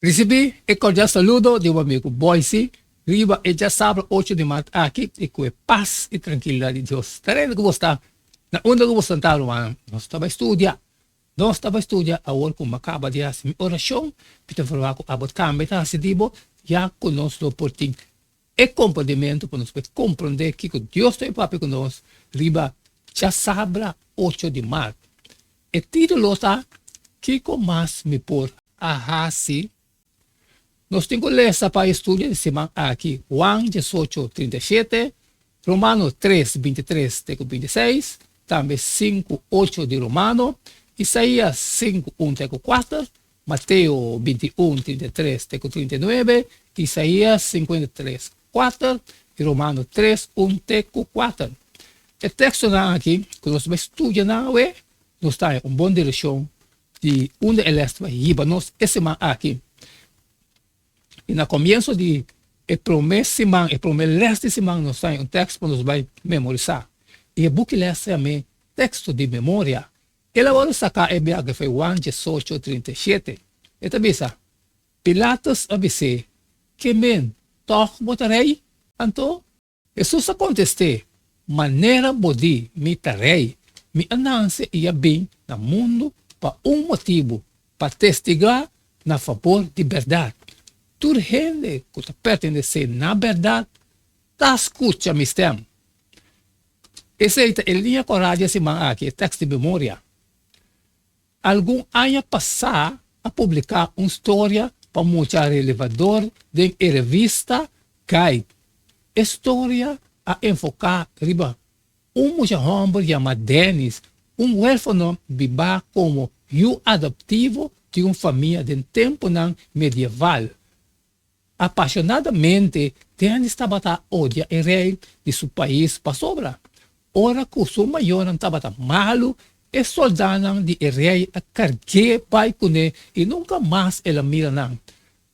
Risibí e kordial saludo di bo amigu Boyce riba e djasabra ocho di mart aki i ku e pas i trankilidat di Dios ta rende ku bo sta na unda ku bo sta rumannan. Nos ta bai studia. Nos ta bai studia awor ku mi a kaba di hasi mi orashon. Mi ta ferwagt ku abo tambe ta hasi di bo ya ku nos lo por tin e komprendimentu pa nos por komprendé kiko Dios ta papia ku nos riba djasabra ocho di mart. E título ta Kiko Mas Mi Por A Hasi? Nos tin ku lesa pa e studio di siman aki Juan diesocho, 37, Romano tres, 23 te ku 26, tambe sinku, ocho di Romano, Isaías sinku, un te ku kuater, Mateo 21, 33 te ku 39, Isaías 53, kuater i Romano tres, un te ku kuater. E tekstonan aki ku nos bai studia nan awe, nos ta haña un bon direkshon di unda e lès ta bai hiba nos e siman aki. I na komienso di e promé siman, e promé lès di siman nos ta haña un tekst ku nos bai memorisá. I e buki lès ta yam'é Teksto di Memoria. El a wòrdu saká e biaha for Juan diesocho, 37. E ta bisa, Pilatus a bis'é, Ke men, tòg bo ta rei? Anto Hesus a kontest'é, Manera bo di, mi ta rei. Mi a nanse i a bin na mundu pa un motibu, pa testigá na fabor di bèrdat. Tur hende ku ta pertenesé na bèrdat ta skucha mi stèm. Esei ta e liña kòrá di e siman aki, e tèks di memoria. Algun aña pasá a publiká un storia pa mucha relevador den e revista Guide. E storia a enfoká riba un mucha hòmber yamá Dennis, un huérfano bibá komo yu adoptivo di un famia den tempunan medieval. Apashonadamente Dennis tabata odia e rei di su pais pasobra ora ku su mayornan tabata malu, e soldánan di e rei a karg'é bai kuné i nunka mas el a mira nan.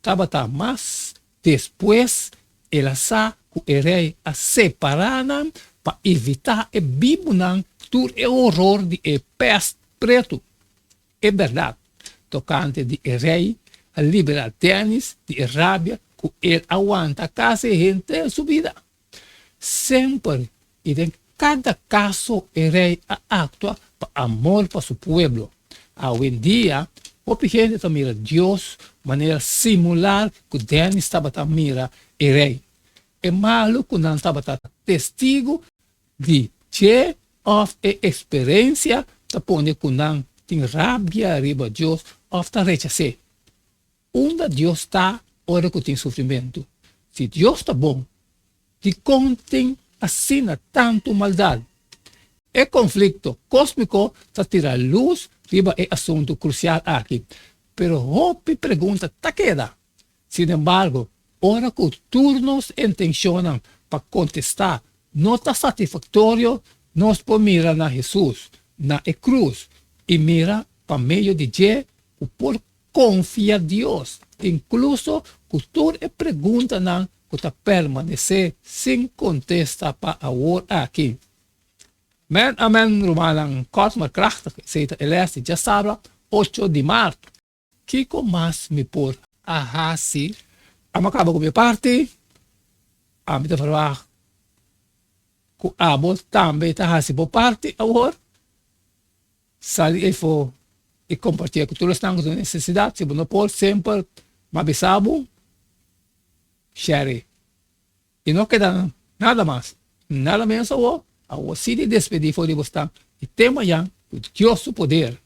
Tabata mas despues el a sa ku e rei a separá nan pa evitá e bibunan tur e horor di e pèst pretu. E bèrdat tokante di e rei a liberá Dennis di e rabia ku el a wanta kasi henter su bida. Semper i den kada kaso e rei a aktua pa amor pa su pueblo. Awendia, hopi hende ta mira Dios manera simular ku Dennis tabata mira e rei. E malu ku nan tabata testigu di dje òf e eksperensia ta pone ku nan tin rabia riba Dios òf ta rechas'é. Unda Dios ta ora ku tin sufrimentu? Si Dios ta bon, dikon tin asina tantu maldat? E konflikto kósmiko ta tira lus riba e asuntu krusial aki, pero hopi pregunta ta keda. Sinembargo, ora ku tur nos intenshonnan pa kontestá no ta satisfaktorio, nos por mira na Hesus, na e krus, i mira pa medio di dje ku por konfia Dios, inkluso ku tur e preguntanan ku ta permanesé sin kontesta pa awor aki. Amen, amen, rumannan, kort maar krachtig, esei ta e lès di djasabra ocho di mart. Kiko mas mi por a hasi? Amo a kaba ku mi parti. Ami ta verwagt ku abo tambe ta hasi bo parti awor. Sali efo i kompartié ku tur esnan ku tin nesesidat. Si bo no por, semper mi a bisa bo, share. I no keda nada mas, nada menos awor. Awor si di despedí for di bo stan i te mañan ku Dios su poder.